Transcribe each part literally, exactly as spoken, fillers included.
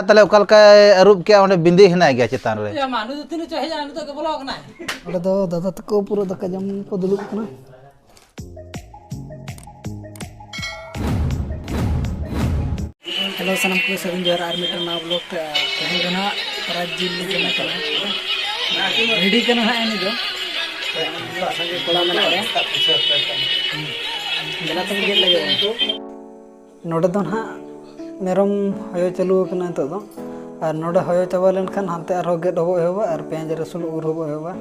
ᱛᱟᱦᱞᱮ ᱚᱠᱟ ᱞᱮᱠᱟᱭ ᱟᱹᱨᱩᱵ ᱠᱮᱜᱼᱟ? ᱚᱸᱰᱮ ᱵᱤᱸᱫᱤ ᱦᱮᱱᱟᱭ ᱜᱮᱭᱟ ᱪᱮᱛᱟᱱ ᱨᱮ᱾ ᱮ ᱢᱟ, ᱱᱩᱭ ᱫᱚ ᱛᱤᱱ ᱨᱮᱪᱚ ᱦᱮᱡ ᱮᱱᱟ, ᱱᱤᱛᱚᱜ ᱜᱮ ᱵᱚᱞᱚ ᱟᱠᱟᱱᱟᱭ᱾ ᱚᱸᱰᱮ ᱫᱚ ᱫᱟᱫᱟ ᱛᱟᱠᱚ ᱯᱩᱨᱟᱹ ᱫᱟᱠᱟ ᱡᱚᱢ ᱠᱚ ᱫᱩᱲᱩᱵ ᱠᱟᱱᱟ᱾ ᱦᱮᱞᱳ, ᱥᱟᱱᱟᱢ ᱠᱚ ᱥᱟᱹᱜᱩᱱ ᱡᱚᱦᱟᱨ᱾ ᱟᱨ ᱢᱤᱫᱴᱟᱝ ᱱᱟᱣᱟ ᱵᱞᱚᱜ ᱛᱮ᱾ ᱛᱮᱦᱮᱧ ᱫᱚ ᱱᱟᱦᱟᱜ ᱨᱟᱡᱽ ᱡᱤᱞ ᱞᱮ ᱡᱚᱢᱮ ᱠᱟᱱᱟ᱾ ᱨᱮᱰᱤ ᱠᱟᱱᱟ ᱦᱟᱸᱜ ᱩᱱᱤ ᱫᱚ᱾ ᱥᱟᱸᱜᱮ ᱠᱚᱲᱟ ᱢᱮᱱᱟᱜ ᱞᱮᱭᱟ᱾ ᱫᱮᱞᱟ ᱛᱚᱵᱮ ᱜᱮᱫ ᱞᱟᱹᱜᱤᱫ᱾ ᱱᱚᱰᱮ ᱫᱚ ᱱᱟᱦᱟᱜ ᱢᱮᱨᱚᱢ ᱦᱚᱭᱚ ᱪᱟᱹᱞᱩ ᱟᱠᱟᱱᱟ ᱱᱤᱛᱚᱜ ᱫᱚ᱾ ᱟᱨ ᱱᱚᱰᱮ ᱦᱚᱭᱚ ᱪᱟᱵᱟ ᱞᱮᱱᱠᱷᱟᱱ ᱦᱟᱱᱛᱮ ᱟᱨᱦᱚᱸ ᱜᱮᱫ ᱦᱚᱵᱚᱜ ᱮᱦᱚᱵᱟ ᱟᱨ ᱯᱮᱸᱭᱟᱡᱽ ᱨᱟᱹᱥᱩᱱ ᱩᱨ ᱦᱚᱵᱚᱜ ᱮᱦᱚᱵᱟ᱾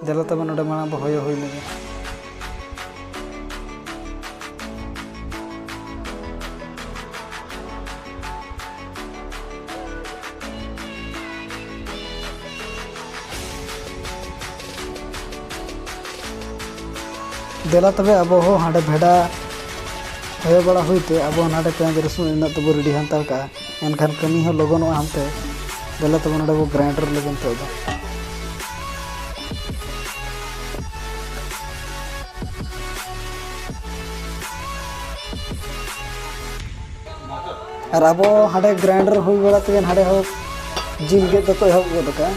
ᱫᱮᱞᱟ ᱛᱚᱵᱮ ᱱᱚᱰᱮ ᱢᱟᱲᱟᱝ ᱵᱚ ᱦᱚᱭᱚ ᱦᱩᱭ ᱞᱮᱜᱮ᱾ ᱫᱮᱞᱟ ᱛᱚᱵᱮ ᱟᱵᱚ ᱦᱚᱸ ᱦᱟᱸᱰᱮ ᱵᱷᱮᱰᱟ ᱦᱚᱭᱚ ᱵᱟᱲᱟ ᱦᱩᱭ ᱛᱮ ᱟᱵᱚ ᱱᱟᱰᱮ ᱯᱮᱸᱭᱟᱡᱽ ᱨᱟᱹᱥᱩᱱ ᱤᱱᱟᱹᱜ ᱛᱮᱵᱚ ᱨᱮᱰᱤ ᱦᱟᱛᱟᱲ ᱠᱟᱜᱼᱟ᱾ ᱮᱱᱠᱷᱟᱱ ᱠᱟᱹᱢᱤ ᱦᱚᱸ ᱞᱚᱜᱚᱱᱚᱜᱼᱟ ᱦᱟᱱᱛᱮ᱾ ᱫᱮᱞᱟ ᱛᱚᱵᱮ ᱱᱚᱰᱮ ᱵᱚ ᱜᱨᱟᱭᱤᱱᱰᱟᱨ ᱞᱟᱹᱜᱤᱫ ᱱᱤᱛᱚᱜ ᱫᱚ᱾ ᱟᱨ ᱟᱵᱚ ᱦᱟᱸᱰᱮ ᱜᱨᱟᱭᱤᱱᱰᱟᱨ ᱦᱩᱭ ᱵᱟᱲᱟ ᱛᱮᱜᱮ ᱦᱟᱸᱰᱮ ᱦᱚᱸ ᱡᱤᱞ ᱜᱮᱫ ᱫᱚᱠᱚ ᱮᱦᱚᱵ ᱜᱚᱫ ᱟᱠᱟᱫᱼᱟ᱾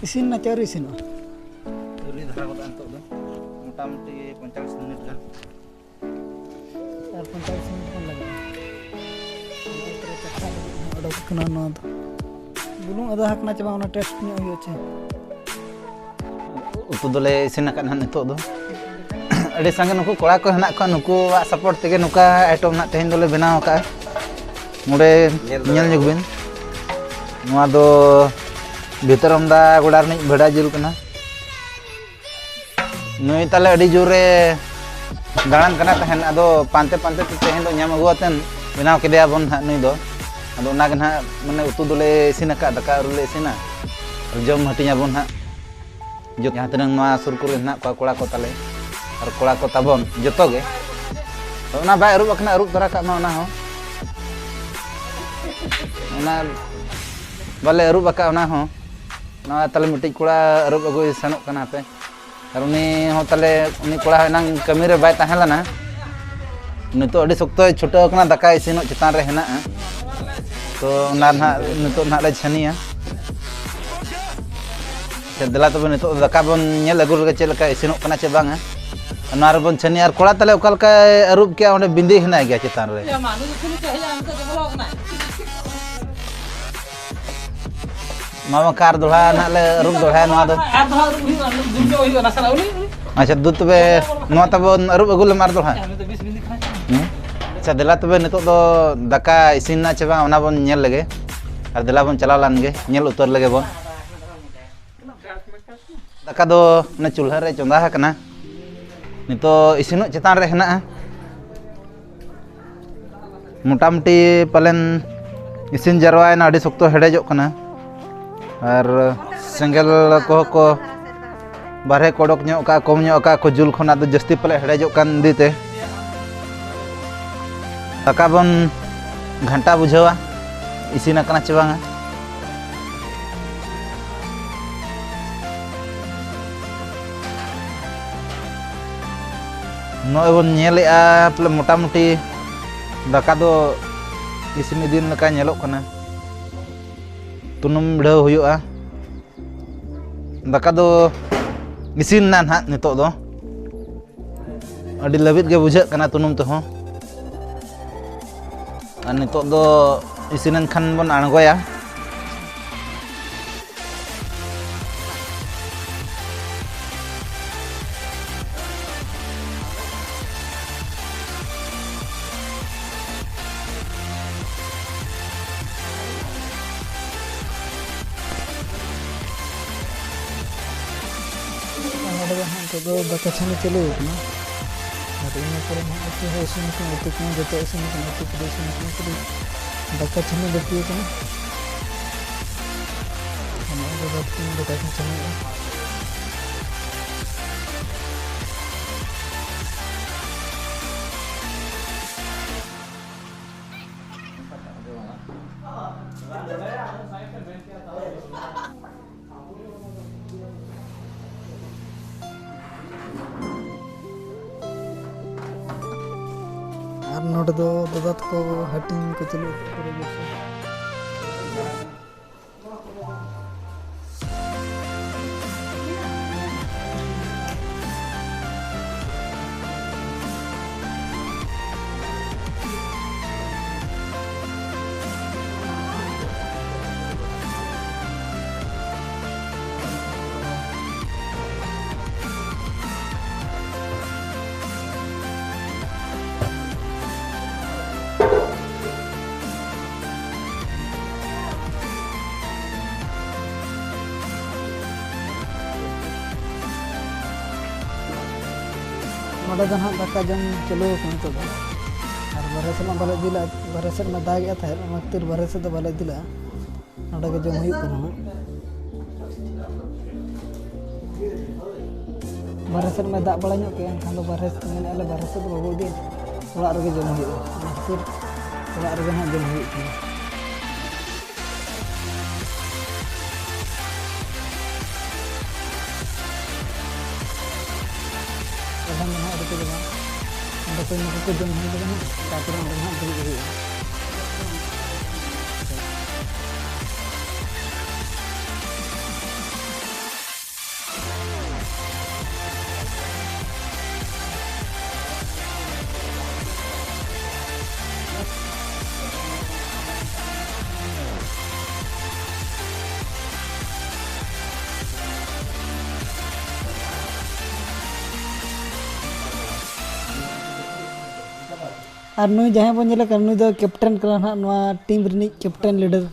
ᱤᱥᱤᱱ ᱱᱟ ᱪᱮ ᱟᱹᱣᱨᱤ ᱤᱥᱤᱱᱚᱜᱼᱟ? ᱟᱹᱣᱨᱤ ᱫᱷᱟᱨᱟ ᱜᱚᱫᱚᱜᱼᱟ ᱱᱤᱛᱚᱜ ᱫᱚ, ᱢᱚᱴᱟᱢᱩᱴᱤ ᱯᱚᱧᱪᱟᱥ ᱢᱤᱱᱤᱴ ᱜᱟᱱ᱾ ᱟᱨ ᱯᱚᱧᱪᱟᱥ ᱢᱤᱱᱤᱴ ᱜᱟᱱ ᱞᱟᱜᱟᱜᱼᱟ᱾ ᱚᱱᱟ ᱛᱚᱨᱟ ᱪᱟᱠᱷᱟ ᱞᱟᱹᱜᱤᱫ ᱦᱚᱸ ᱚᱰᱚᱠ ᱠᱟᱱᱟ ᱱᱚᱣᱟ ᱫᱚ᱾ ᱵᱩᱞᱩᱝ ᱟᱫᱟ ᱟᱠᱟᱱᱟ ᱪᱮ ᱵᱟᱝ, ᱚᱱᱟ ᱴᱮᱥᱴ ᱧᱚᱜ ᱦᱩᱭᱩᱜᱼᱟ ᱪᱮ? ᱩᱛᱩ ᱫᱚᱞᱮ ᱤᱥᱤᱱ ᱟᱠᱟᱫ ᱱᱟᱦᱟᱜ ᱱᱤᱛᱚᱜ ᱫᱚ᱾ ᱟᱹᱰᱤ ᱥᱟᱸᱜᱮ ᱱᱩᱠᱩ ᱠᱚᱲᱟ ᱠᱚ ᱦᱮᱱᱟᱜ ᱠᱚᱣᱟ, ᱱᱩᱠᱩᱣᱟᱜ ᱥᱟᱯᱳᱨᱴ ᱛᱮᱜᱮ ᱱᱚᱝᱠᱟ ᱟᱭᱴᱮᱢ ᱱᱟᱦᱟᱜ ᱛᱮᱦᱮᱧ ᱫᱚᱞᱮ ᱵᱮᱱᱟᱣ ᱟᱠᱟᱫᱼᱟ᱾ ᱱᱚᱰᱮ ᱧᱮᱞ ᱧᱮᱞ ᱫᱟᱲᱮᱭᱟᱜ ᱧᱚᱜ ᱵᱤᱱ, ᱱᱚᱣᱟ ᱫᱚ ᱵᱷᱤᱛᱟᱹᱨ ᱟᱢᱫᱟ ᱜᱚᱰᱟ ᱨᱤᱱᱤᱡ ᱵᱷᱮᱰᱟ ᱡᱤᱞ ᱠᱟᱱᱟ᱾ ᱱᱩᱭ ᱛᱟᱞᱮ ᱟᱹᱰᱤ ᱡᱳᱨᱮ ᱫᱟᱬᱟᱱ ᱠᱟᱱᱟ ᱛᱟᱦᱮᱱ, ᱟᱫᱚ ᱯᱟᱱᱛᱮ ᱯᱟᱱᱛᱮ ᱛᱮ ᱛᱮᱦᱮᱧ ᱫᱚ ᱧᱟᱢ ᱟᱹᱜᱩ ᱟᱛᱮᱱ ᱵᱮᱱᱟᱣ ᱠᱮᱫᱮᱭᱟ ᱵᱚᱱ ᱦᱟᱸᱜ ᱱᱩᱭ ᱫᱚ᱾ ᱟᱫᱚ ᱚᱱᱟᱜᱮ ᱱᱟᱦᱟᱜ ᱢᱟᱱᱮ ᱩᱛᱩ ᱫᱚᱞᱮ ᱤᱥᱤᱱ ᱟᱠᱟᱫ, ᱫᱟᱠᱟ ᱟᱹᱣᱨᱤ ᱞᱮ ᱤᱥᱤᱱᱟ, ᱟᱨ ᱡᱚᱢ ᱦᱟᱹᱴᱤᱧ ᱟᱵᱚᱱ ᱦᱟᱸᱜ᱾ ᱡᱚᱛᱚ ᱡᱟᱦᱟᱸ ᱛᱤᱱᱟᱹᱜ ᱱᱚᱣᱟ ᱥᱩᱨ ᱠᱚᱨᱮ ᱦᱮᱱᱟᱜ ᱠᱚᱣᱟ ᱠᱚᱲᱟ ᱠᱚ ᱛᱟᱞᱮ, ᱟᱨ ᱠᱚᱲᱟ ᱠᱚ ᱛᱟᱵᱚᱱ ᱡᱚᱛᱚ ᱜᱮ᱾ ᱛᱚ ᱚᱱᱟ ᱵᱟᱭ ᱟᱹᱨᱩᱵ ᱟᱠᱟᱱᱟ, ᱟᱹᱨᱩᱵ ᱛᱚᱨᱟ ᱠᱟᱜ ᱢᱟ ᱚᱱᱟ ᱦᱚᱸ᱾ ᱚᱱᱟ ᱵᱟᱞᱮ ᱟᱹᱨᱩᱵ ᱟᱠᱟᱫ ᱚᱱᱟ ᱦᱚᱸ᱾ ᱱᱚᱣᱟ ᱛᱟᱞᱮ ᱢᱤᱫᱴᱤᱡ ᱠᱚᱲᱟ ᱟᱹᱨᱩᱵ ᱟᱹᱜᱩᱭ ᱥᱮᱱᱚᱜ ᱠᱟᱱᱟ ᱦᱟᱯᱮ᱾ ᱟᱨ ᱩᱱᱤ ᱦᱚᱸ ᱛᱟᱞᱮ, ᱩᱱᱤ ᱠᱚᱲᱟ ᱦᱚᱸ ᱮᱱᱟᱝ ᱠᱟᱹᱢᱤ ᱨᱮ ᱵᱟᱭ ᱛᱟᱦᱮᱸ ᱞᱮᱱᱟ᱾ ᱱᱤᱛᱚᱜ ᱟᱹᱰᱤ ᱥᱚᱠᱛᱚᱭ ᱪᱷᱩᱴᱟᱹᱣ ᱟᱠᱟᱱᱟ ᱫᱟᱠᱟ ᱤᱥᱤᱱᱚᱜ ᱪᱮᱛᱟᱱ ᱨᱮ ᱦᱮᱱᱟᱜᱼᱟ᱾ ᱛᱚ ᱚᱱᱟ ᱱᱟᱦᱟᱜ ᱱᱤᱛᱚᱜ ᱱᱟᱦᱟᱜ ᱞᱮ ᱪᱷᱟᱹᱱᱤᱭᱟ᱾ ᱟᱪᱪᱷᱟ, ᱫᱮᱞᱟ ᱛᱚᱵᱮ ᱱᱤᱛᱚᱜ ᱫᱟᱠᱟ ᱵᱚᱱ ᱧᱮᱞ ᱟᱹᱜᱩ ᱞᱮᱜᱮ ᱪᱮᱫ ᱞᱮᱠᱟ ᱤᱥᱤᱱᱚᱜ ᱠᱟᱱᱟ ᱪᱮ ᱵᱟᱝᱟ᱾ ᱱᱚᱣᱟ ᱨᱮᱵᱚᱱ ᱪᱷᱟᱹᱱᱤᱭᱟ᱾ ᱟᱨ ᱠᱚᱲᱟ ᱛᱟᱞᱮ ᱚᱠᱟ ᱞᱮᱠᱟᱭ ᱟᱹᱨᱩᱵ ᱠᱮᱜᱼᱟ, ᱚᱸᱰᱮ ᱵᱤᱸᱫᱤ ᱦᱮᱱᱟᱭ ᱜᱮᱭᱟ ᱪᱮᱛᱟᱱ ᱨᱮ᱾ ᱮ ᱢᱟ, ᱱᱩᱭ ᱫᱚ ᱪᱮᱫ ᱞᱮᱠᱟ ᱦᱮᱡ ᱮᱱᱟ, ᱱᱤᱛᱚᱜ ᱫᱚ ᱵᱚᱞᱚ ᱟᱠᱟᱱᱟᱭ᱾ ᱢᱟ ᱵᱟᱝᱠᱷᱟᱱ ᱟᱨ ᱫᱚᱦᱲᱟ ᱱᱟᱦᱟᱜ ᱞᱮ ᱟᱹᱨᱩᱵ ᱫᱚᱦᱲᱟᱭᱟ ᱱᱚᱣᱟ ᱫᱚ᱾ ᱟᱨ ᱫᱚᱦᱲᱟ ᱟᱹᱨᱩᱵ ᱦᱩᱭᱩᱜᱼᱟ, ᱫᱩᱨᱡᱚ ᱦᱩᱭᱩᱜᱼᱟ, ᱱᱟᱥᱮᱱᱟᱜ ᱩᱞᱤ, ᱩᱞᱤ᱾ ᱟᱪᱪᱷᱟ, ᱫᱩ ᱛᱚᱵᱮ ᱱᱚᱣᱟ ᱛᱟᱵᱚᱱ ᱟᱹᱨᱩᱵ ᱟᱹᱜᱩ ᱞᱮᱢ ᱟᱨ ᱫᱚᱦᱲᱟ᱾ ᱦᱮᱸ, ᱩᱱᱤ ᱫᱚ ᱵᱤᱥ ᱢᱤᱱᱤᱴ ᱠᱷᱟᱱ᱾ ᱦᱮᱸ? ᱟᱪᱪᱷᱟ, ᱫᱮᱞᱟ ᱛᱚᱵᱮ ᱱᱤᱛᱚᱜ ᱫᱚ ᱫᱟᱠᱟ ᱤᱥᱤᱱ ᱮᱱᱟ ᱪᱮ ᱵᱟᱝ, ᱚᱱᱟ ᱵᱚᱱ ᱧᱮᱞ ᱞᱮᱜᱮ᱾ ᱟᱨ ᱫᱮᱞᱟ ᱵᱚᱱ ᱪᱟᱞᱟᱣ ᱞᱮᱱ ᱜᱮ, ᱧᱮᱞ ᱩᱛᱟᱹᱨ ᱞᱮᱜᱮ ᱵᱚᱱ᱾ ᱫᱟᱠᱟ ᱫᱚ ᱚᱱᱟ ᱪᱩᱞᱦᱟᱹ ᱨᱮ ᱪᱚᱸᱫᱟ ᱟᱠᱟᱱᱟ᱾ ᱱᱤᱛᱚᱜ ᱤᱥᱤᱱᱚᱜ ᱪᱮᱛᱟᱱ ᱨᱮ ᱦᱮᱱᱟᱜᱼᱟ᱾ ᱢᱚᱴᱟᱢᱩᱴᱤ ᱯᱟᱞᱮᱱ ᱤᱥᱤᱱ ᱡᱟᱨᱣᱟᱭᱮᱱᱟ, ᱟᱹᱰᱤ ᱥᱚᱠᱛᱚ ᱦᱮᱰᱮᱡᱚᱜ ᱠᱟᱱᱟ᱾ ᱟᱨ ᱥᱮᱸᱜᱮᱞ ᱠᱚᱦᱚᱸ ᱠᱚ ᱵᱟᱨᱦᱮ ᱠᱚ ᱚᱰᱚᱠ ᱧᱚᱜ ᱠᱟᱜᱼᱟ, ᱠᱚᱢ ᱧᱚᱜ ᱠᱟᱜᱼᱟ ᱠᱚ, ᱡᱩᱞ ᱠᱷᱚᱱᱟᱜ ᱫᱚ ᱡᱟᱹᱥᱛᱤ ᱯᱟᱞᱮ ᱦᱮᱰᱮᱡᱚᱜ ᱠᱟᱱ ᱤᱫᱤ ᱛᱮ᱾ ᱫᱟᱠᱟ ᱵᱚᱱ ᱜᱷᱟᱱᱴᱟ ᱵᱩᱡᱷᱟᱹᱣᱟ, ᱤᱥᱤᱱ ᱟᱠᱟᱱᱟ ᱪᱮ ᱵᱟᱝᱟ᱾ ᱱᱚᱜᱼᱚᱭ ᱵᱚᱱ ᱧᱮᱞᱮᱜᱼᱟ, ᱯᱟᱞᱮ ᱢᱚᱴᱟᱢᱩᱴᱤ ᱫᱟᱠᱟ ᱫᱚ ᱤᱥᱤᱱ ᱤᱫᱤᱱ ᱞᱮᱠᱟ ᱧᱮᱞᱚᱜ ᱠᱟᱱᱟ᱾ ᱛᱩᱱᱩᱢ ᱵᱷᱤᱲᱟᱹᱣ ᱦᱩᱭᱩᱜᱼᱟ᱾ ᱫᱟᱠᱟ ᱫᱚ ᱤᱥᱤᱱ ᱮᱱᱟ ᱱᱟᱦᱟᱜ ᱱᱤᱛᱚᱜ ᱫᱚ᱾ ᱟᱹᱰᱤ ᱞᱟᱹᱵᱤᱫ ᱜᱮ ᱵᱩᱡᱷᱟᱹᱜ ᱠᱟᱱᱟ ᱛᱩᱱᱩᱢ ᱛᱮᱦᱚᱸ᱾ ᱟᱨ ᱱᱤᱛᱚᱜ ᱫᱚ ᱤᱥᱤᱱᱮᱱ ᱠᱷᱟᱱ ᱵᱚᱱ ᱟᱬᱜᱚᱭᱟ᱾ ᱱᱤᱛᱚᱜ ᱫᱚ ᱫᱟᱠᱟ ᱪᱷᱟᱱᱤ ᱪᱟᱹᱞᱩ ᱟᱠᱟᱱᱟ᱾ ᱟᱨ ᱤᱱᱟᱹ ᱯᱚᱨᱮ ᱦᱟᱸᱜ ᱩᱛᱩ ᱦᱚᱸ ᱤᱥᱤᱱ ᱟᱠᱟᱱᱟ, ᱩᱛᱩ ᱠᱚᱦᱚᱸ ᱡᱚᱛᱚ ᱤᱥᱤᱱ ᱟᱠᱟᱱᱟ, ᱩᱛᱩ ᱠᱚᱫᱚ ᱤᱥᱤᱱ ᱟᱠᱟᱱᱟ, ᱠᱷᱟᱹᱞᱤ ᱫᱟᱠᱟ ᱪᱷᱟᱱᱤ ᱵᱟᱹᱠᱤ ᱟᱠᱟᱱᱟ᱾ ᱚᱱᱟ ᱫᱚ ᱫᱟᱠᱟ ᱪᱷᱟᱱᱤ ᱦᱩᱭᱩᱜᱼᱟ᱾ ᱟᱨ ᱱᱚᱰᱮ ᱫᱚ ᱫᱟᱫᱟ ᱛᱟᱠᱚ ᱦᱟᱹᱴᱤᱧ ᱠᱚ ᱪᱟᱹᱞᱩ ᱟᱠᱟᱫ ᱠᱚᱣᱟ᱾ ᱱᱚᱰᱮ ᱫᱚ ᱱᱟᱦᱟᱜ ᱫᱟᱠᱟ ᱡᱚᱢ ᱪᱟᱹᱞᱩ ᱟᱠᱟᱱᱟ ᱱᱤᱛᱚᱜ ᱫᱚ᱾ ᱟᱨ ᱵᱟᱨᱦᱮ ᱥᱮᱫ ᱢᱟ ᱵᱟᱞᱮ ᱤᱫᱤ ᱞᱮᱫᱼᱟ, ᱵᱟᱨᱦᱮ ᱥᱮᱫ ᱢᱟ ᱫᱟᱜᱮᱜᱼᱟ ᱛᱟᱦᱮᱸᱫ, ᱚᱱᱟ ᱠᱷᱟᱹᱛᱤᱨ ᱵᱟᱨᱦᱮ ᱥᱮᱫ ᱫᱚ ᱵᱟᱞᱮ ᱤᱫᱤ ᱞᱮᱫᱼᱟ᱾ ᱱᱚᱰᱮ ᱜᱮ ᱡᱚᱢ ᱦᱩᱭᱩᱜ ᱠᱟᱱᱟ ᱦᱟᱸᱜ᱾ ᱵᱟᱨᱦᱮ ᱥᱮᱫ ᱢᱟ ᱫᱟᱜ ᱵᱟᱲᱟ ᱧᱚᱜ ᱠᱮᱜᱼᱟ, ᱮᱱᱠᱷᱟᱱ ᱫᱚ ᱵᱟᱨᱦᱮ ᱥᱮᱫ ᱢᱮᱱᱮᱫᱼᱟ ᱞᱮ ᱵᱟᱨᱦᱮ ᱥᱮᱫ ᱫᱚ ᱵᱟᱵᱚ ᱤᱫᱤᱭᱟ, ᱚᱲᱟᱜ ᱨᱮᱜᱮ ᱡᱚᱢ ᱦᱩᱭᱩᱜᱼᱟ᱾ ᱚᱱᱟ ᱠᱷᱟᱹᱛᱤᱨ ᱚᱲᱟᱜ ᱨᱮᱜᱮ ᱦᱟᱸᱜ ᱡᱚᱢ ᱦᱩᱭᱩᱜ ᱠᱟᱱᱟ᱾ ᱟᱫᱷᱟᱱ ᱫᱚ ᱱᱟᱦᱟᱜ ᱟᱹᱰᱤ ᱛᱮᱫ ᱫᱚ ᱵᱟᱝ᱾ ᱚᱸᱰᱮ ᱠᱚ ᱱᱩᱠᱩ ᱠᱚ ᱡᱚᱢ ᱦᱩᱭ ᱠᱟᱫᱟ ᱱᱟᱦᱟᱜ, ᱛᱟᱨᱯᱚᱨᱮ ᱚᱸᱰᱮ ᱱᱟᱦᱟᱜ ᱫᱩᱲᱩᱵ ᱦᱩᱭᱩᱜᱼᱟ᱾ ᱟᱨ ᱱᱩᱭ ᱡᱟᱦᱟᱸᱭ ᱵᱚᱱ ᱧᱮᱞᱮ ᱠᱟᱱᱟ, ᱱᱩᱭ ᱫᱚ captain ᱠᱟᱱᱟ ᱱᱟᱦᱟᱜ, ᱱᱚᱣᱟ team ᱨᱤᱱᱤᱡ captain leader᱾